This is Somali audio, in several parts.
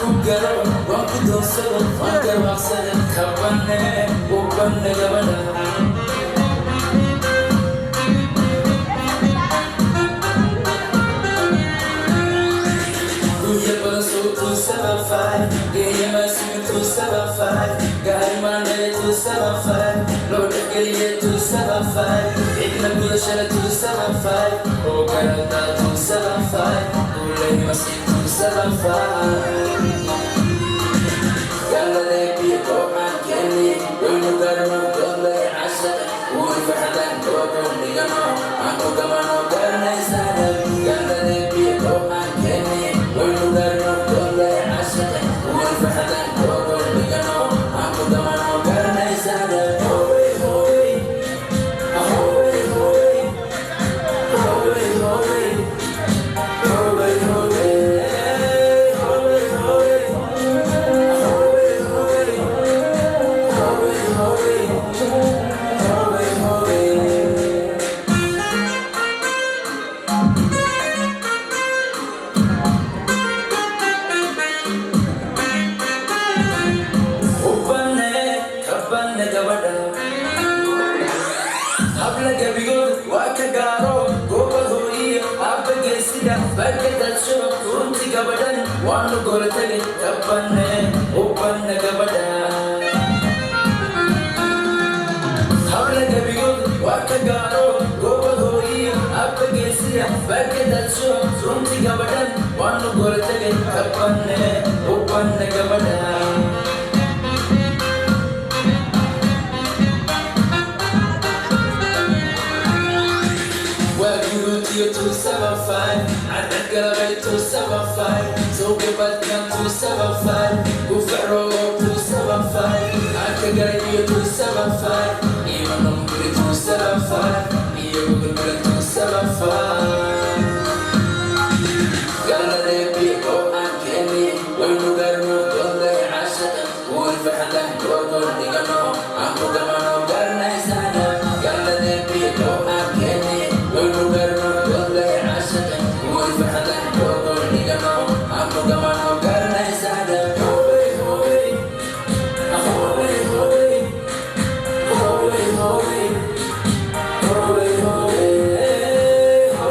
Ku garo, waan ku doonsado, waan garwaaqsada. Kabane u banne gabadha. Gurya badan soo 275, geeyamaasiyo 275, gaarimaandhaye 275, loo dhexgeliye 275, cidna gudashana 275, oo garada 275, guulayimasi 275. Galadeebiyo kooxaan keeni, waynu garno godlay cashaqa, wuuri farxadan googol dhigano, aan ku gamano garanaysana. Galadeebiyo kooxaan keeni, waynu garno godlay cashaqa, wuuri farxadan googol dhigano, aan ku gamano garanaysana. Howey howey, howey howey, howey howey, howey howey, howey howey, howey howey, howey howey, howey howey. Ubanne kabanne gabadha. Habla gebigood waa ka gaaro, gooba hooyiyo aabba geesida barka dadsho. Runti gabadhan waanu gola tegay. Kabanne ubanne gabadha. Habla gebigood waa ka gaaro, gooba hooyiyo aabba geesida barka dadsho. Runti gabadhan waanu gola tegay. Kabanne ubanne gabadha. Waa guruutiyo 275, cadcad galabay 275, suuqi badkan 275, gufacroogo 275, anka garayo 275, imanonguri 275, iyo gugulgula 275. Galadeebiyo kooxaan keeni, waynu garno godlay cashaqa, wuuri farxadan googol dhigano, aan ku gamano garanaysana. Galadeebiyo kooxaan keeni, waynu garno godlay cashaqa, wuuri farxadan googol dhigano, aan ku gamano garanaysana. Howey howey, howey howey, howey howey, howey howey, howey.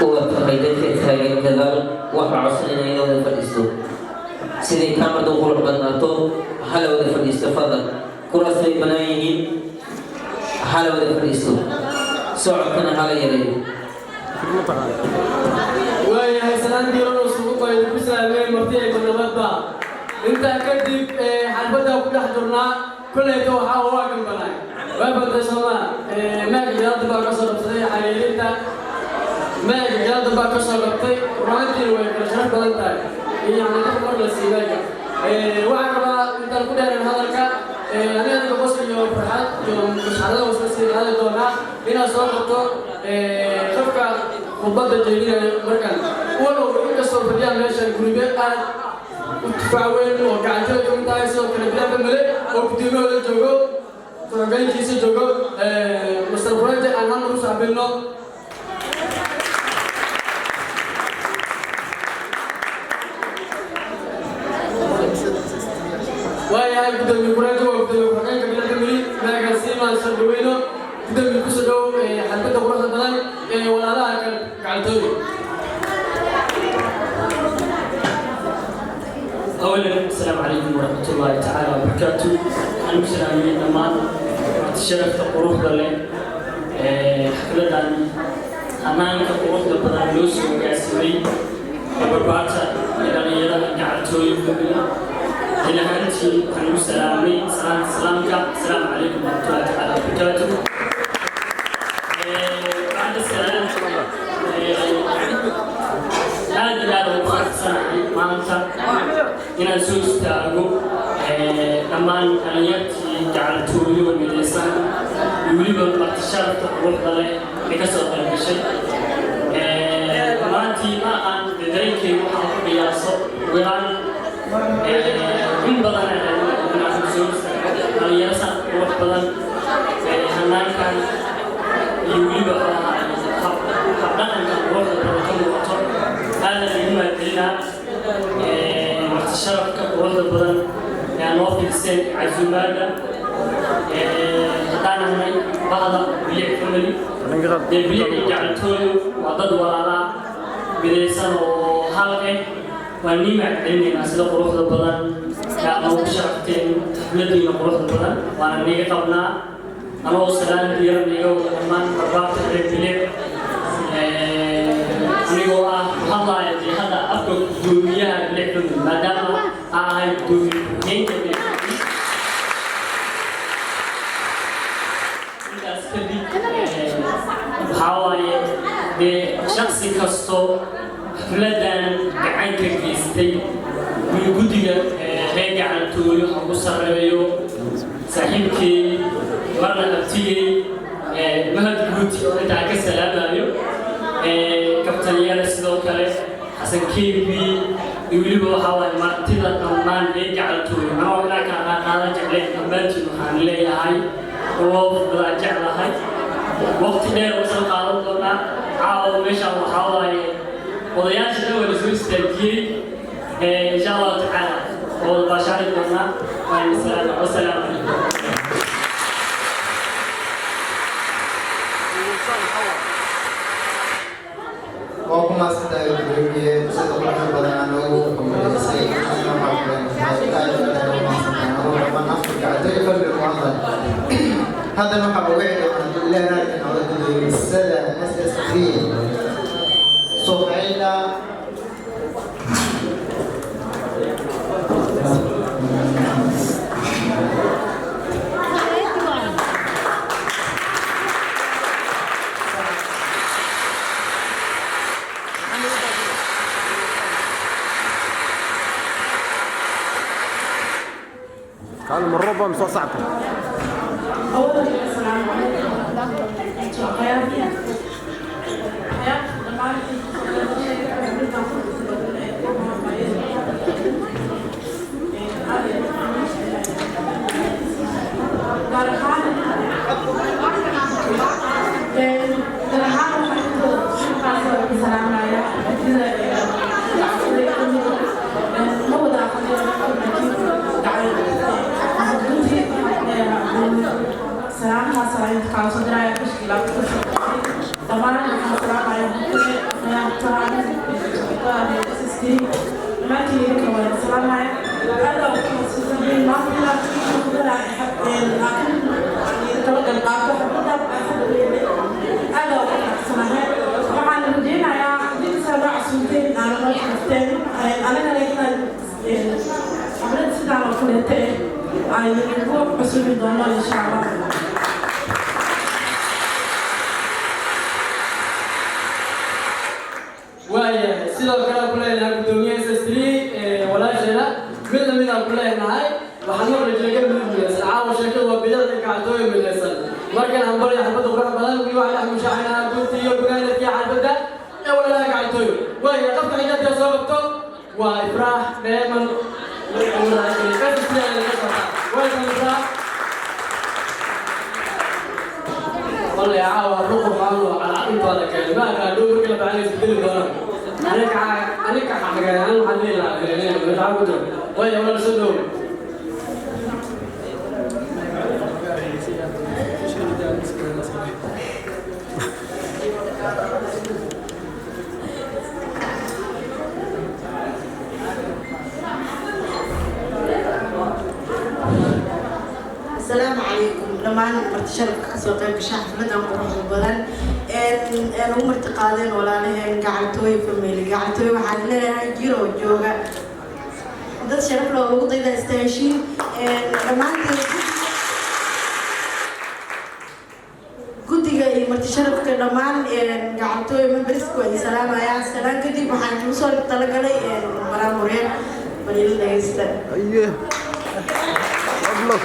Waa tahay, dadka taagan gadaal waxaa codsanayna in la wada fadhiisto siday kaamarda u qurux badnaato. Hala wada fadhiisto fadlan, kuraas bay banaan yihiin. Hala wada fadhiisto, socodkana hala yareeyo. Waayahay, salaan diiran oo isugu bayda ku salaameen marti ay nabadba. Intaa kadib, xalfadda ku dhex jirnaa. Kollayta waxaa waa gambanay, waa bantay soomaa. Maag gadaal baa ka soo qabsaday xariirinta, maag gadaal baa ka soo qabtay. Runaantiina way kala sharaf badan tahay iyo yacni qof mar la sii maaga. Waxaan rabaa intaan ku dheeran hadalka, aniga adiga qos iyo farxad iyo mashxarada wasla sii qaadi doonaa, inaad soo qabto qofka khudbadda jeedinayo markan. Walow inkastoo fadhiyaan meeshan guribyo aad u tufaac weyn oo gacantooda ka mid tahay, sidoo kale bilaanka male oo gudoomiyahooda joogo, ku-xigeenkiisa joogo, Mr. Furente, aan hal mar u sacbinno. Waayahay, gudoomiye Furente waa gudoomiye ku-xigeenka bilaanka mali. Meegan siimaan soo dhaweyno. Gudoomiye, kusoo dhow xalfadda quruxda badan ee walaalaha kale gacantooda. أولا، السلام عليكم ورحمة الله تعالى وبركاته. أنا مسلمين دمان شرفت قروح له حفلة hanaanka quruxda badan loo soo agaasimay ee barbaarta ee dhalinyarada gacantooyo family. Jil ahaantii waxaan ugu salaamay salaanta islaamka: asalaamu calaykum waraxmatullahi tacaala wabarakaatu. Bacda salaam, aad iyo aad ugu faraxsanahay maanta inaan soo istaago dhammaan dhalinyartii gacantooyo midaysan iyo weliba marti sharafta quruxda leh ee ka soo qayb gashay. Maantii ma aqaan dee dareenkeyga waxaan ku qiyaaso. Ugu yaraan in badan inaan soo istaago dhalinyaro saan qurux badan, hanaankan iyo weliba habdhaqanka quruxda badan ka muuqato. Aadan igu mahadcelinaa marti sharafka quruxda badan ee aan noo fidiseen casuumaadda. Haddaan ahnay bahda Bilic Family, dee Bilic iyo gacantooyo waa dad walaalaa midaysan oo hal eh. Waan nii mahadcelinaynaa sida quruxda badan ee aad noogu sharafteen xafladiina quruxda badan, waana niga qabnaa. Anoo salaan diiran iga wada dhammaan barbaarta reer Bilic, anigoo ah ku hadlaaya dee hadda afka gudoomiyaha Bilic Family, maadaama aan ahay gudoomiye ku-xigeenka Bilic Family. Intaas kadib, waxaa waaye dee shaksi kasto xafladan gacan ka geystay, min guddiga reer gacantooyo ha ugu sarreeyo saaxiibkey, marna abtigey, Mahad Guuti oo intaa ka salaamayo, kabtanyada, sidoo kale Xasan Kebi iyo weliba waxaa waaye martida dhammaan reer gacantooyo. Anoo inaa kaa qaadan jecleen, dhammaantiin waxaan leeyahay loo badaa jeclahay. Waqti dheer usan qaadan doonaa. Caawa meeshaan waxaa waaye odayaasha dhan waa lasoo istaajiyey. Insha Allahu tacaala oo wada baashaari doonaa. Wasalaamu calaykum. Waa ku mahadsantahay gudoomiye, sida quruxda badan aan noogu hambalyeysay. Waxaa ku leenahay aad iyo aad u mahadsantahay, anoo dhammaan afka gacantooyo family ku hadlay. Haddana waxaa uga wici doonaa, hadduu Ilaahay raali ka noqdo, gudoomisada SS3, Suhayla. كانوا من ربع مصوص صعبة. أولا، السلام عليكم ورحمة الله. حياتي حياة dhammaan gaar ahaan waxaan ku salaamaya sida ma wada aqoon, laakiin salaamtaas ayaan kaa soo diraya. Dhammaan waxaan salaamaya. Anagana inaan xaflad sidaan oo kaleete ah aynu ku cusubi doono, insha Allah. Waayahay, sidoo kale aan ku leenahay guddoomiyaha SS3 walaasheena mid lamid aan ku leenahay. Waxaan maqli jiray Galmudug midaysan. Caawa sheekadu waa bidixda gacantooya midaysan. Markan hambalyo xafladda qurux badan. Weli waxaan dhex mushaaxinaa gunti iyo gunaanadkii xafladda ee walaalaha gacantooyo. Waayahay, qofka xijaabta soo qabto waa Ifraax Dheeman. SS3 ayaa laga socotaa. Welcome, Ifraax. والله يا عاوة الرقم عاوة على انت ولا كلمة قالوا لك لا بعد يسدل دونا انا كا انا كحاجة انا حلي لا متعود. ويا ولا سدو. Asalaamu calaykum dhammaan marti sharafka kasoo qayb gasha xafladan quruxda badan ee lagu marti qaadeen walaalaheen Gacaltooy family. Gacaltooy waxaan leeyahay jiroo jooga, dad sharaf loo lagu dayda istaashiin dhammaanteen. Guddiga iyo marti sharafka dhammaan Gacaltooy memberska waa idin salaamayaa. Salaan kadib, waxaan kugu soo talagalay baraamureen bal ila dhageysta. Aye. Fadlo.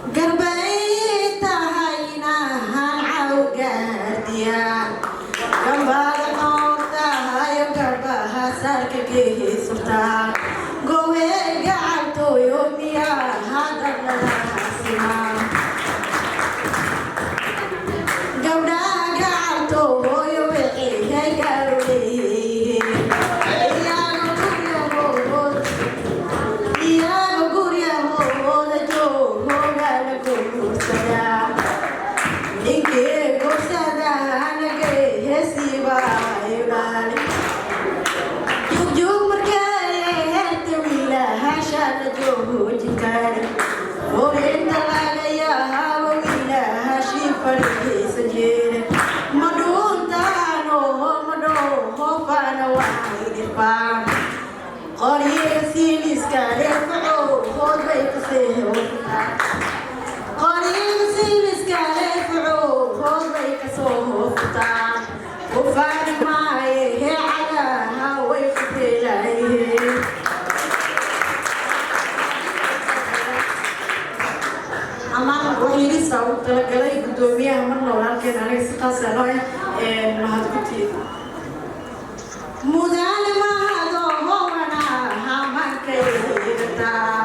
Garbay tahaynahan cawgaardiya gambada noortahayo garbaha sarka geesurtaa gowe gacaltooyo miyaa hadalalaasima gabdhaha gacaltooyo wixii garuleeyihiin iyago guryahooda joogana guursadaa ninkii guursadanaga heesiiba idhaali jugjug markay herta wiilahashana joojinkaari foginta laga yaabo wiilahashii fadhiisa jeere ma dhuuntaano ma dhoofana waxay dhirfaan qoryiga siiliska leefaco hood bay kasoo qoryiga siiliska leefaco hood bay kasoo hoofutaan ufaani maaye hee cagaha way ku teelaayeen. Amaan waxyirisa ugu talagalay guddoomiyaha marna walaalkeen aniga si qaasa loo mahadguti mudane mahado howana hamankaygataa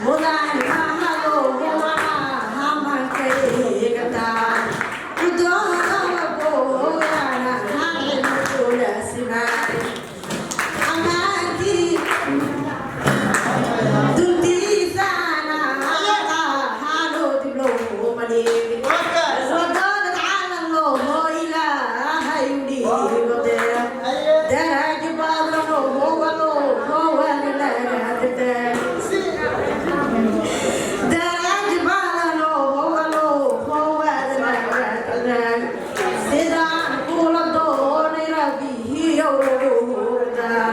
mudane mahado howana hamankaygataa gudoodawabooyana hancilmukulasimaay amaantii duntiisana hano dib loo maleegin wadadad calan looho ilaahay u dhiibade darajo badan howalo howanilagaadada darajo badan howalo howanilagaadada sidaan kula doonay rabbihiyow lagu hurdaa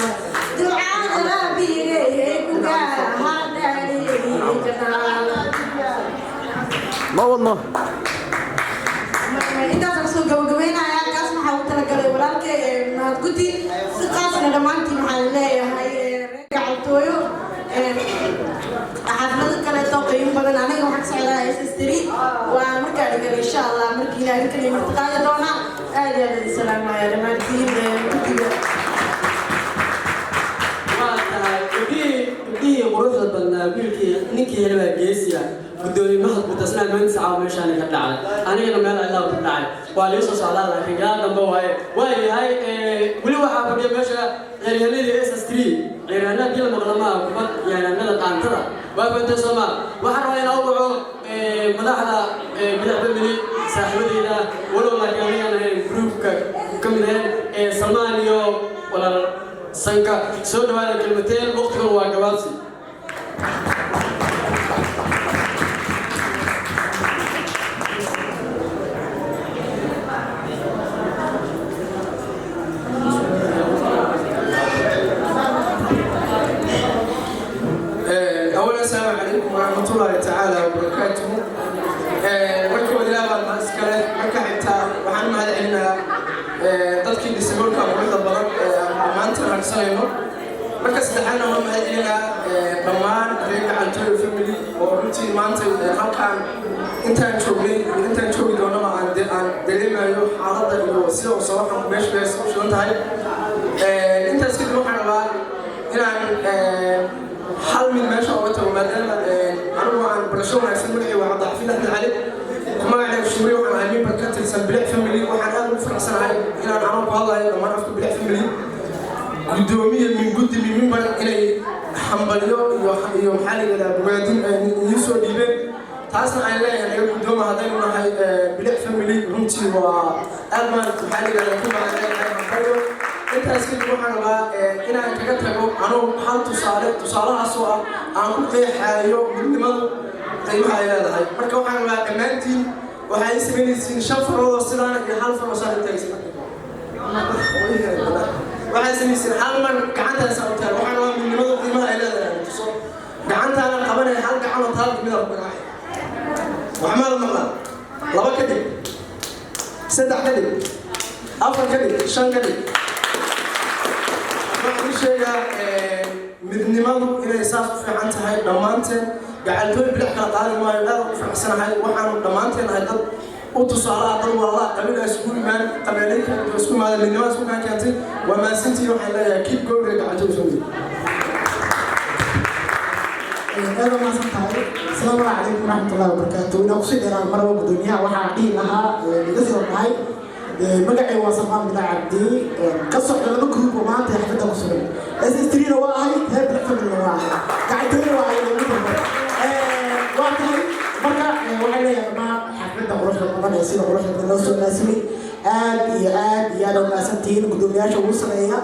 ducada rabbigay ku gaahadhaalijanaa. Ma wadno. Intaasaan kusoo gabagabaynayaa. Kaas waxaa ugu talagalay walaalkay Mahad Guddi. Si qaasna dhammaantiin waxaan leeyahay reer Gacaltooyo xaflado kaleeto qiimo badan. Aniga waxaan ka socdaa SS3. Waa markaa dhigan, insha Allah, markii ilaahay kaliya martiqaadi doonaa. Aad iyo aad idin salaamaya dhammaantiin guddiga. Waa tahay, gabdhihii gabdhihii quruxda badnaa, wiilkii ninkii helbaa geesiya guddoomiye Mahad Gutasnaa maanta caawa meeshaani ka dhacday, anigana meel cilaa ku dhacay. Waa lii soo socdaa, laakiin gadaal dambe waaye. Waa yahay, weli waxaa fadhiya meesha ciyaaryahanadii SS3. Ciyaaryahanada hadii la maqla maaha kubad, ciyaaryahanada qaantada waa fantay soomaa. Waxaan rabaa inaan u waco madaxda Bidax Family, saaxiibadeyda, walow laakiin anigaan ahayn groupka ka mid ahayn, Salmaan iyo walaal Sanka. Soo dhawaada, kelmateen, waqtigan waa gabaabsi. qaybsanayno. Marka saddexaadna waxaan mahad celinaa dhammaan reer Gacaltooyo family oo runtii maanta halkaan intaan joognay iyo intaan joogi doonaba aan dareemayo xaaladda iyo sida uu sabaxan meesha meesha u shidan tahay. Intaas kadib waxaan rabaa inaan hal mid meesha uga tago, maadaama anigu aan barasho wanaagsan. Magacii waa Cabdixafiid Axmed Cali, magacayga Shuuri. Waxaan ahay member ka tirsan Bilic family. Waxaan aad ugu faraxsanahay inaan anoo ku hadlayo dhammaan afka Bilic family, gudoomiye min guddi min mimbar, inay hambalyo iyo maxaa la yidhahdaa bogaadin idiin soo dhiibeen. Taasna aan leeyahay naga guddooma haddaynu nahay Bilic family. Runtii waa aad baan maxaa la yidhahdaa ku mahad leeyahay hambalyo. Intaas kadib waxaan rabaa inaan kaga tago anuu hal tusaale, tusaalahaasoo ah aan ku qeexaayo midnimadu qiimaha ay leedahay. Marka waxaan rabaa dhammaantiin waxay samaynaysiin shan faroodoo sidaana iyo hal faroo saan intaagaysa. Waxay samaysiin hal mar gacantaasa u taag. Waxaan rabaa midnimadu qiimaha ay leedahay aan tuso. Gacantaana qabanaya hal gacanoo taal mida ku garaacay. Wax maala maqlaa? Laba ka dhig, saddex ka dhig, afar ka dhig, shan ka dhig. Waxaan u sheegaa midnimadu inay saas u fiican tahay. Dhammaanteen Gacaltooy Bilic kala qaadi maayo. Aad ugu faraxsanahay. Waxaanu dhammaanteen nahay dad u tusaalaha, dad walaalaha, qabiil ay isugu imaan, qabiilooyinka isku imaadeen, midnimada isku kaan keentay. Waa mahadsantihiin. Waxaan leeyahay keep going, Gacaltooy family. Aad u mahadsan tahay. Asalaamu calaykum waraxmatullahi wabarakaatu. Inaan kusii dheeraan maraba gudoomiyaha, waxaa dhihi lahaa iga soo dhahay. Magacay waa Salmaan Bila Cabdi, ka socda laba group oo maanta xafladda ku sugan. SS3-na waa ahay, reer Bilic family-na waa ahay, Gacantooyna waa ahay, lagu dambe waa tahay. Marka waxay leeyahay dhammaan xafladda quruxda badan ee sida quruxda badan loo soo laasimay, aad iyo aad iyo aad u mahadsantihiin. Gudoomiyaasha ugu sameeya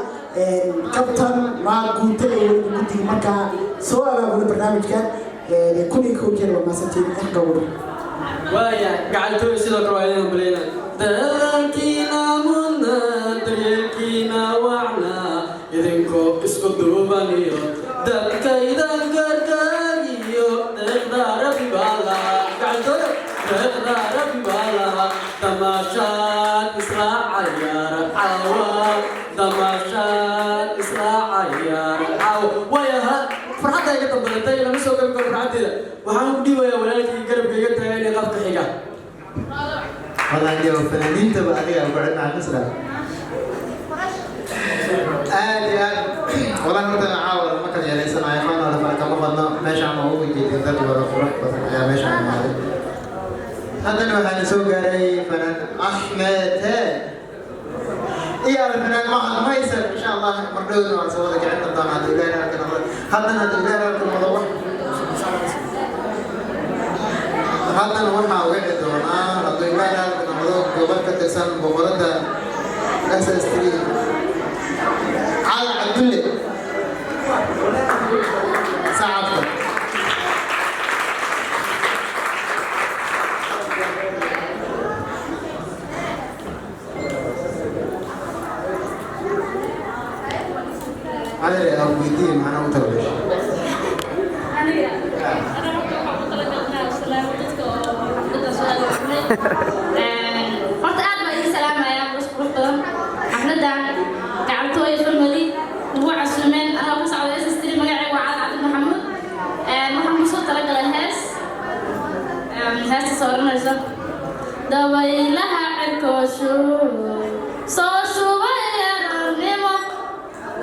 kabtan maa guuta iyo weliba guddiga markaa soo abaabula barnaamijkan 1001 jeer, waa mahadsantihiin. Xagga ugu Waaya, Gacaltooy sidoo kale waa idin hambaleyna. Dadaalkiina mudna, daryeelkiina wacna, idinkoo isku duubaniyo dadkaydan gargaariyo, deeqda Rabbi baa lahaa. Gacaltooyo, deeqda Rabbi baa lahaa. Damaashaad israacayaara caawa, damaashaad israacayaara caawa. Waaya, farxadda iga dambadatay, lama soo gabi karo farxaddeeda. Waxaan ku dhiibayaa walaalkii garabka iga taagan ee qafka xiga. Walaaliyo fanaaniintaba adiga ku cidnaa misra aad iyo aad. Wallahi horta caawa lama kala yeelaysanayo, faana la fara kama badno. Meeshaan waa ugu jeedin dad wada qurux badan ayaa meeshaan imaaday. Haddana waxaana soo gaaray fanaan Axmed he iyo alfanaan Mahad Maysar. Insha Allah mardhowna waan soo wada kicin doonaa hadduu Ilaahay halka noqdo. Haddana hadduu Ilaahay halka noqdo, wax haddana waxaa wici doonaa hadduu Ilaahay halka noqdo gobol ka tirsan boqoradda SS3, Cali Cabdulle sacabka. Cali aan weydiiye macnaa u tabash. Aniga ana marka waxaan u talagalnaa salaamo dadka oo xafladda soo aadamay. Horta aad baan idin salaamayaa, qurux qurux badan. Xafladdan Gacaltooyo family ugu casuumeen anaa ku socda SS3. Magacayga waa Cali Cabdi Maxamuud. Waxaan kusoo talagalay hees, heesta soo oranaysa: dabaylaha cirkoo soo shubay aroornimo,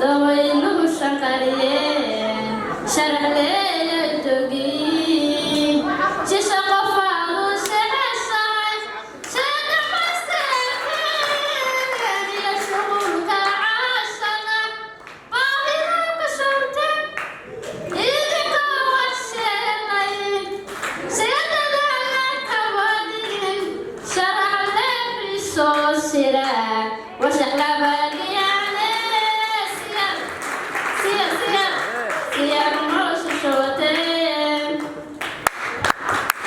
dabayluhu shanqariyeen, sharaxleeyay togi, shisha qofaadu shexeshahay, sheedhamaystireen iyo shuqulka caashaqa, baahida ka shurteen idinka washeelay, sheedadana kabadhigin, sharaxle xisoo shira washaxlabagiyane siyar siyar siyar siyar nolosha showateen.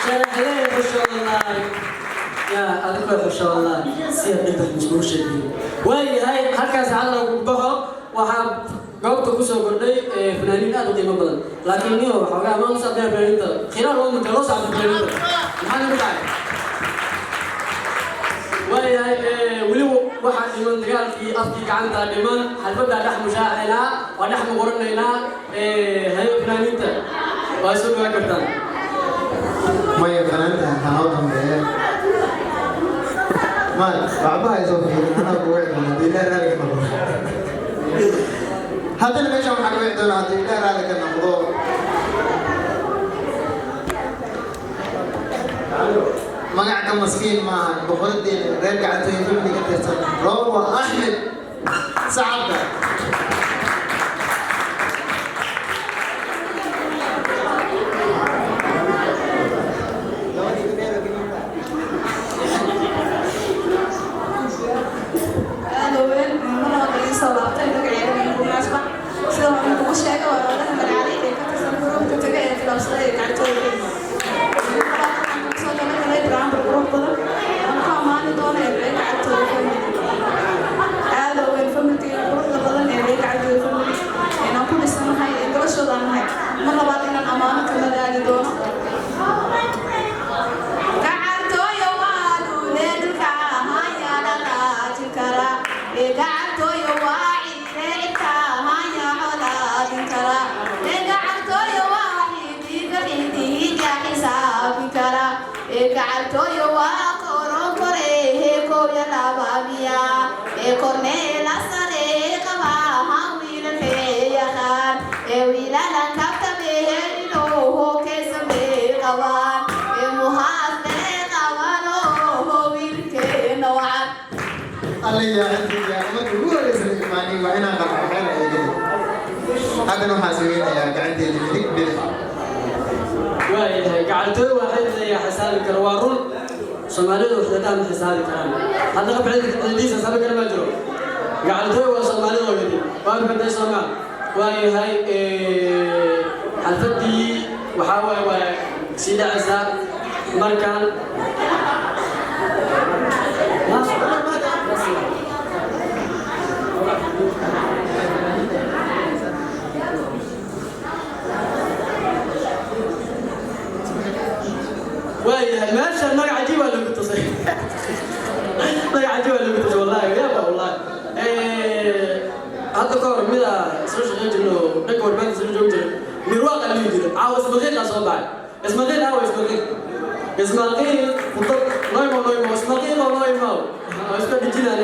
Sharaxlee xushoodlaay yaa adinkoo xushoodlaay si inta iskugu sheegiyo. Waayahay, halkaas hadda ku baxo. Waxaa goobta kusoo kordhay fanaaniin aad u qiimo badan, laakiin niyo waxoogaa ma usabdeen fanaaniinta khilaaf loo mutay loo sacdo fanaaniinta. Maxaa nagu dhacay? Waayahay, weli Waxaa dhiman dagaalkii afkii gacanta dhiman. Xalfadaa dhex mushaaxaynaa, waa dhex muquranaynaa. Hayo, fanaaniinta waa soo dhawaan kartaan. Maya, fanaanta hanoo dambeeya. Ma waxba hayso fiirin, anaa ku wici doona haddii Ilaah raali ka noqdo. Haddana meeshan waxaa ka wici doona, haddii Ilaah raali ka noqdo, magac ka maskiin maahan, boqoradeena reer Gacantooyin family ka tirsan, Rowa Axmed sacabka. Aad oo weyn mar labaad idin soo laabtay. Magaceeda Munaasba, sida hore kugu sheegay, waa Roolaha Malcali ee ka tirsan gruubka taga ee tilaabsaday ee Gacantooda. Soo talagalay barnaamij qurux badan aan ku ammaani doono ee reer Gacantooda family. Aad oo weyn familkeena quruxda badan ee reer Gacantooda family inaan ku dhisanahay ee noloshooda aan nahay, mar labaad inaan ammaano ka madaali doono. Gacantooyo waa luule dhulka haya dhaqaajin kara. Gacantooyo waa ciire cirka haya colaadin kara. Gacantooyo waa xidiga xidiga xisaabin kara. Gacantooyo waa koronkore kooya labaabiya korneela sare qaba wiilalkee yaqaan wiilalan kabtabehelinoho keesamee qabaan muhaaslee qabano wiilkeena wacan. Alla yaa intiga markii ugu horreysay la imaanay, waa inaan qarxo xeer ay geli. Haddana waxaa sugeynayaa gacanteeda midig, bidix. Waayahay, gacantooda waa xididaya xisaabi kara. Waa run, Soomaalidu xididaha ma xisaabi karaan. Hadda qof xididiisa xisaabi kara ma jiro. Gacantooda waa Soomaalida oo gedi waa fahantay Soomaal. Waayahay, xalfadii waxaa waaye waa sii dhacaysaa markaan. Waayahay, meesha magac cajiib baa lagu tusay, magac cajiib baa lagu tusay. Wallahi yaaba, wallahi hadda ka hor mida soo shaqayn jirno, dhanka warbaahinta soo joogi jiray, mirwaaqa dhihi jiray. Caawa Ismaqiiqa soo baxay. Ismaqiiq, aawa Ismaqiiq? Ismaqiiq khudbad noo imo, noo imo Ismaqiiq oo noo imo oo iska dhijinaan.